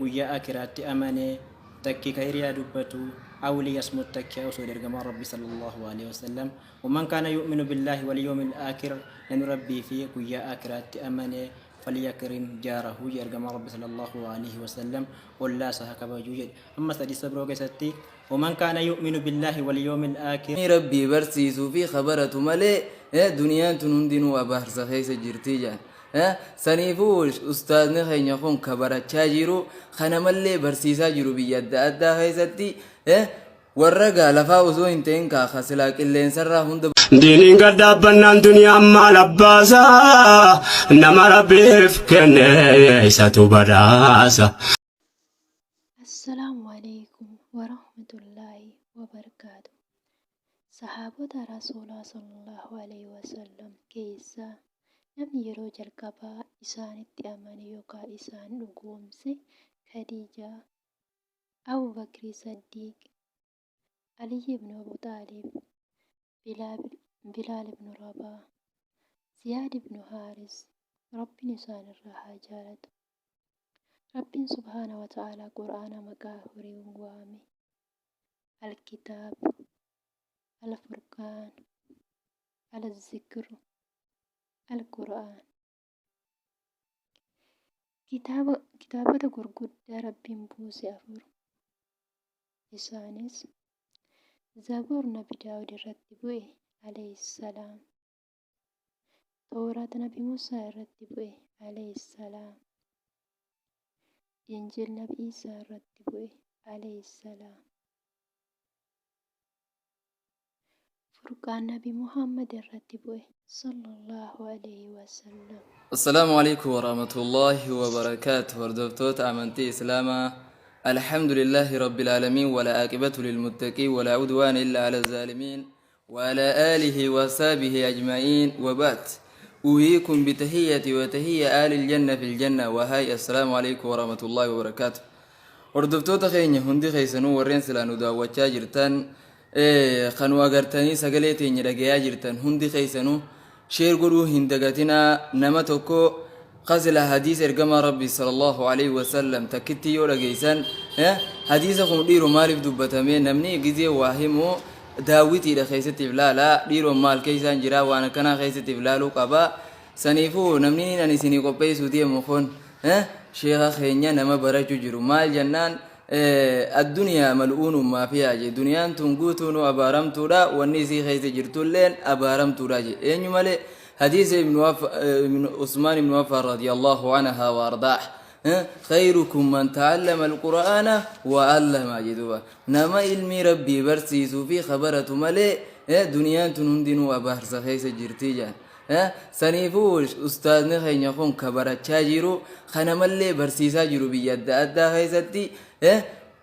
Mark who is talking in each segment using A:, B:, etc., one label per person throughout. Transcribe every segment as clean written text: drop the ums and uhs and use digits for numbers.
A: Guyyaa Aakhiraatti amane, takkii khayriyaa dubbatu, aw liyasmut takkii osoo Ergamaan Rabbii sallallaahu aleyhi wasallam, waman kaana yu'minu billaahi wal yawmil aakhir, namni Rabbii fi guyyaa Aakhiraatti amane, falyakrim jaarahu jedhe Ergamaan Rabbii sallallaahu aleyhi wasallam, ollaa isaa haa kabajuu jedhe. Ammas hadiisa biroo keessatti, waman kaana yu'minu billaahi wal yawmil aakhir.
B: Rabbii barsiisuu fi ka baratu malee duniyaan tun hundinuu abaarsa keessa jirti jedhan. Saniifuu ustaazni keenya kun ka barachaa jiru ka namallee barsiisaa jiru biyya adda addaa keessatti warra gaa lafaa osoo hin ta'in kaa ka silaa qilleensarraa hunda
C: Diiniin gad dhaabbannaan duniyaan maal abbaasa nama rabbiif kenne isatu badhaasa.
D: Assalaamu Aleeykum Warahmatullaahi Wabarakaatuh. Sahaabota Rasuulaa Sallallaahu Aleeyhi Wasallam keessaa namni yeroo jalqabaa isaanitti amane yookaa isaan dhugoomse Khadiijaa, Abubakri Saddiiq, Aliyyi ibnu Abu Xaalib, Bilaal ibnu Rabaah, Ziyaad ibnu Haaris, Rabbiin isaan irraa haa jaalatu. Rabbiin subhaana wa ta'aalaa Qur'aana maqaa afuriin waame. Al-Kitaab, Al-Furqaan, Al-Zikr, Al-Qur'aan. Kitaaba, kitaabota gurguddaa Rabbiin buuse afur. Isaanis Zabuur Nabi Daawud irratti bu'e alayhi salaam. Tooraat Nabi Muusaa irratti bu'e alayhi salaam. Injiil Nabi Iisaa irratti bu'e alayhi salaam. Furqaan Nabi Muhammad irratti bu'e sallallahu alayhi wasallam.
B: Assalaamu alaikum warahmatullaahi wabarakaatu. Hordoftoota amantii Islaamaa, Alhamdulillaahi Rabbil Aalamiin, wala aaqibatu lilmuttaqiin, wala udwaana illa ala zaalimiin, وعلى آله وصحبه أجمعين، وبعد، أحييكم بتحية وتحية آل الجنة في الجنة، وهاي السلام عليكم ورحمة الله وبركاته. Hordoftoota keenya hundi keessanuu, warreen silaa nu daawwachaa jirtan, kan nu agartanii sagalee teenya dhagayaa jirtan hundi keessanuu, share godhuu hin dagatinaa. Nama tokko ka sila hadiisa ergamaa Rabbii sallallahu alaihi wasallam takkitti yoo dhageessan, hadiisa kun dhiiroo maaliif dubbatame? Namni gizee waa himu daawwitiidha keessatti ilaala. Dhiiroon maal keessaan jira, waan akkanaa keessatti ilaaluu qaba. Saniifuu namni ani isinii qopheessuu deemu kun sheeka keenya, nama barachuu jiru. Maal jennaan, addunyaa mal'uunun maafiyaa je, duniyaan tun guutuunu abaaramtuudha, wanni isii keessa jirtulleen abaaramtuudha je. Eenyu malee? Hadiisa ibnu Usmaan ibnu Affaan radiyallahu anha wa ardaah, khayrukum man ta'allama alqur'aana wa 'allama jedhuba. Nama ilmii Rabbii barsiisuu fi kabaratu malee duniyaan tun hundinuu abaarsa keessa jirti jedhan. Saniifuu ustaazni keenya kun ka barachaa jiru ka namallee barsiisaa jiru biyya adda addaa keessatti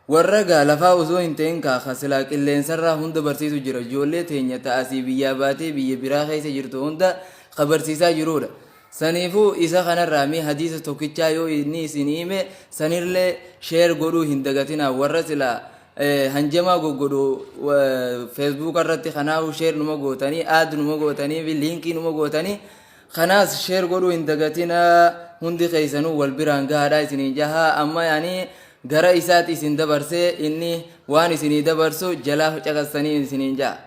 B: warra gaa lafaa osoo hin ta'in kaa ka silaa qilleensarraa hunda barsiisu jira. Ijoollee teenya ta'asii biyyaa baatee biyya biraa keessa jirtu hunda ka barsiisaa jirudha. Saniifuu isa kanarraa mee hadiisa tokkichaa yoo inni isin hime sanillee share godhuu hin dagatinaa. Warra silaa hanjamaa goggodhu Facebook irratti kanaahu share numa gootanii, add numa gootanii fi liinkii numa gootanii, kanaas share godhuu hin dagatinaa. Hundi keessanuu wal biraan gahaadha isiniin jahaa. Amma yaani gara isaatti isin dabarsee inni waan isinii dabarsu jalaa caqasanii isiniin jaha.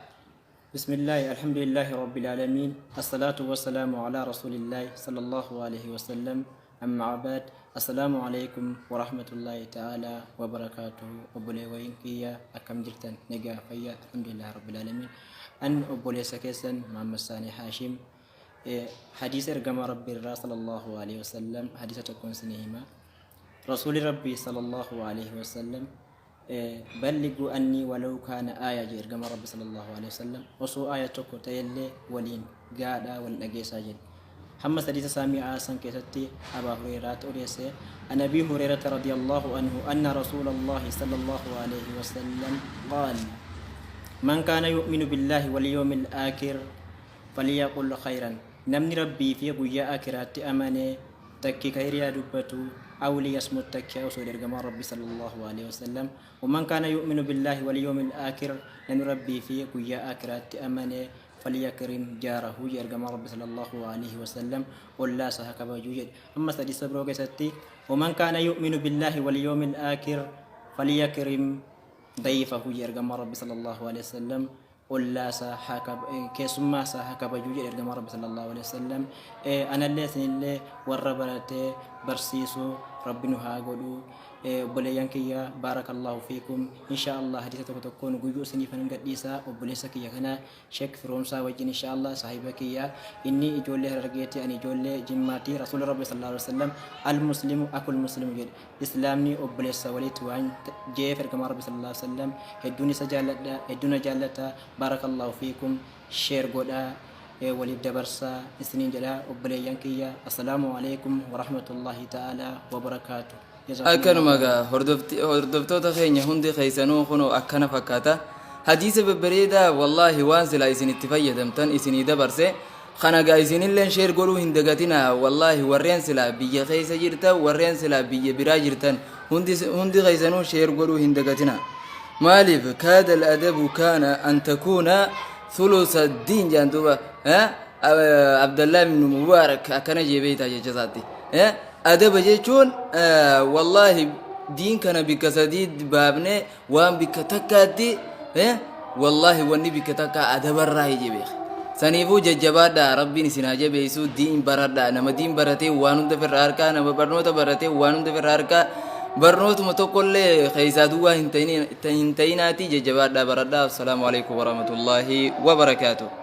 A: بسم الله، الحمد لله رب العالمين، الصلاة والسلام على رسول الله صلى الله عليه وسلم، أما بعد، السلام عليكم ورحمة الله تعالى وبركاته. Obboleewwan kiyya, akkam jirtan? Nagaa, fayyaa? الحمد لله رب العالمين. An obboleessa keessan Muhammad Saanii Haashim. Hadiisa ergama Rabbi irraa صلى الله عليه وسلم hadiisa tokkoon isinii hima. Rasuuli Rabbii صلى الله عليه وسلم "بلغوا عني ولو كان آية" jedhe ergama Rabbi صلى الله عليه وسلم. Osoo aaya tokko ta'ellee waliin gaadhaa, wal dhageessaa jedhe. Hamma hadiisa saamii aasan keessatti Abaa Hureeraatti odeesse. عن أبي هريرة رضي الله عنه أن رسول الله صلى الله عليه وسلم قال: من كان يؤمن بالله واليوم الآخر فليقل خيرا. Namni Rabbii fi guyyaa akiraatti amane, takki khayriyaa dubbatu, aw liyasmut takki osoo ergamaa Rabbi صلى الله عليه وسلم, ومن كان يؤمن بالله واليوم الآخر, namni Rabbii fi guyyaa akiraatti amane. falyakrim jaarahu jedhe ergamaan Rabbi sallallahu alaihi wasallam, ollaa isaa haa kabajuu jedhe. Ammas hadiisa biroo keessatti, waman kaana yu'minu billaahi wal yawmil aakhir falyakrim dayfahu jedhe ergamaan Rabbi sallallahu alaihi wasallam, ollaa isaa haa keessummaa isaa haa kabajuu jedhe ergamaan Rabbi sallallahu alaihi wasallam. Anallee isinillee warra baratee barsiisu Rabbi nu haa godhu. Obboleeyyan kiyya, baarakallaahu fiikum. Inshaa Allah hadiisa tokko tokkoon guyyuu isiniifan gadhiisa. Obboleessa kiyya kana Sheek Firoomsaa wajjin inshaa Allah, saahiba kiyya, inni ijoollee Harargeeti, ani ijoollee Jimmaati. Rasuulli Rabbi sallallahu alaihi wasallam al muslimu akul muslimu jedhe, islaamni obboleessa walitti waan jeef ergamaa Rabbi sallallahu alaihi wasallam hedduun isa jaalladha, hedduun na jaallata. Baarakallaahu fiikum, share godhaa, waliif dabarsaa isiniin jedha obboleeyyan kiyya. Assalaamu alaikum warahmatullaahi ta'ala wabarakaatu.
B: Akkanuma gaa hordoftoota keenya, hundi keessanuu kunoo akkana fakkaata. Hadiisa babbareedaa wallaahi waan silaa isin itti fayyadamtan isinii dabarse. Kana gaa isinilleen share godhuu hin dagatinaa. Wallaahi warreen silaa biyya keessa jirtan, warreen silaa biyya biraa jirtan, hundi keessanuu share godhuu hin dagatinaa. Maaliif kaada al-adabu kaana an takuuna thulusa diin jaan duuba Abdallah ibn Mubaarak akkana jee beeytaa jecha isaatti. Adaba jechuun wallaahi diin kana bikka sadii baafne waan bikka takkaatti, wallaahi wanni bikka takkaa adabarraa ije beeka. Saniifuu jajjabaadhaa, Rabbiin isin haa jabeessu. Diin baradhaa. Nama diin baratee waan hunda firra harkaa, nama barnoota baratee waan hunda firra harkaa, barnootuma tokkollee keessaa duwwaa hin ta'inaatii jajjabaadhaa, baradhaa. Assalaamu alaikum warahmatullaahi wabarakaatuh.